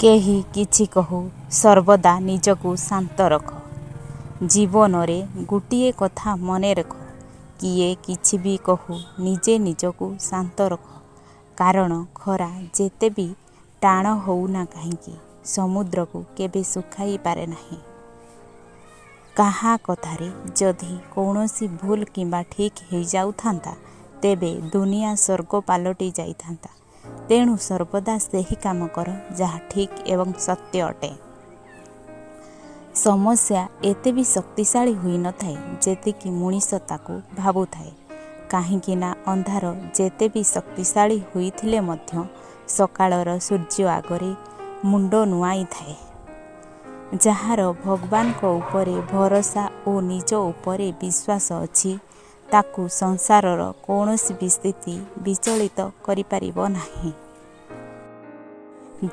କେହି କିଛି କହୁ ସର୍ବଦା ନିଜକୁ ଶାନ୍ତ ରଖ। ଜୀବନରେ ଗୋଟିଏ କଥା ମନେରଖ, କିଏ କିଛି ବି କହୁ ନିଜେ ନିଜକୁ ଶାନ୍ତ ରଖ। କାରଣ ଖରା ଯେତେ ବି ଟାଣ ହେଉନା କାହିଁକି ସମୁଦ୍ରକୁ କେବେ ଶୁଖାଇ ପାରେ ନାହିଁ। କାହା କଥାରେ ଯଦି କୌଣସି ଭୁଲ କିମ୍ବା ଠିକ୍ ହୋଇଯାଉଥାନ୍ତା, ତେବେ ଦୁନିଆ ସ୍ୱର୍ଗ ପାଲଟି ଯାଇଥାନ୍ତା। ତେଣୁ ସର୍ବଦା ସେହି କାମ କର ଯାହା ଠିକ୍ ଏବଂ ସତ୍ୟ ଅଟେ। ସମସ୍ୟା ଏତେ ବି ଶକ୍ତିଶାଳୀ ହୋଇନଥାଏ ଯେତିକି ମଣିଷ ତାକୁ ଭାବୁଥାଏ। କାହିଁକିନା ଅନ୍ଧାର ଯେତେ ବି ଶକ୍ତିଶାଳୀ ହୋଇଥିଲେ ମଧ୍ୟ ସକାଳର ସୂର୍ଯ୍ୟ ଆଗରେ ମୁଣ୍ଡ ନୁଆଁଇଥାଏ। ଯାହାର ଭଗବାନଙ୍କ ଉପରେ ଭରସା ଓ ନିଜ ଉପରେ ବିଶ୍ୱାସ ଅଛି, ତାକୁ ସଂସାରର କୌଣସି ବି ସ୍ଥିତି ବିଚଳିତ କରିପାରିବ ନାହିଁ।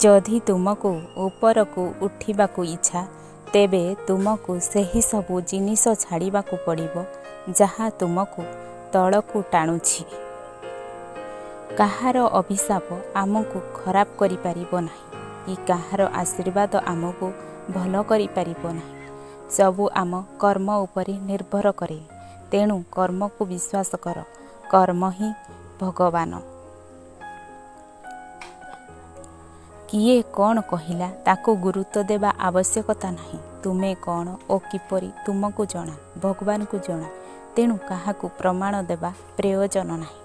ଯଦି ତୁମକୁ ଉପରକୁ ଉଠିବାକୁ ଇଚ୍ଛା, ତେବେ ତୁମକୁ ସେହି ସବୁ ଜିନିଷ ଛାଡ଼ିବାକୁ ପଡ଼ିବ ଯାହା ତୁମକୁ ତଳକୁ ଟାଣୁଛି। କାହାର ଅଭିଶାପ ଆମକୁ ଖରାପ କରିପାରିବ ନାହିଁ କି କାହାର ଆଶୀର୍ବାଦ ଆମକୁ ଭଲ କରିପାରିବ ନାହିଁ। ସବୁ ଆମ କର୍ମ ଉପରେ ନିର୍ଭର କରେ। ତେଣୁ କର୍ମକୁ ବିଶ୍ୱାସ କର, କର୍ମ ହିଁ ଭଗବାନ। କିଏ କ'ଣ କହିଲା ତାକୁ ଗୁରୁତ୍ୱ ଦେବା ଆବଶ୍ୟକତା ନାହିଁ। ତୁମେ କ'ଣ ଓ କିପରି ତୁମକୁ ଜଣା, ଭଗବାନଙ୍କୁ ଜଣା। ତେଣୁ କାହାକୁ ପ୍ରମାଣ ଦେବା ପ୍ରୟୋଜନ ନାହିଁ।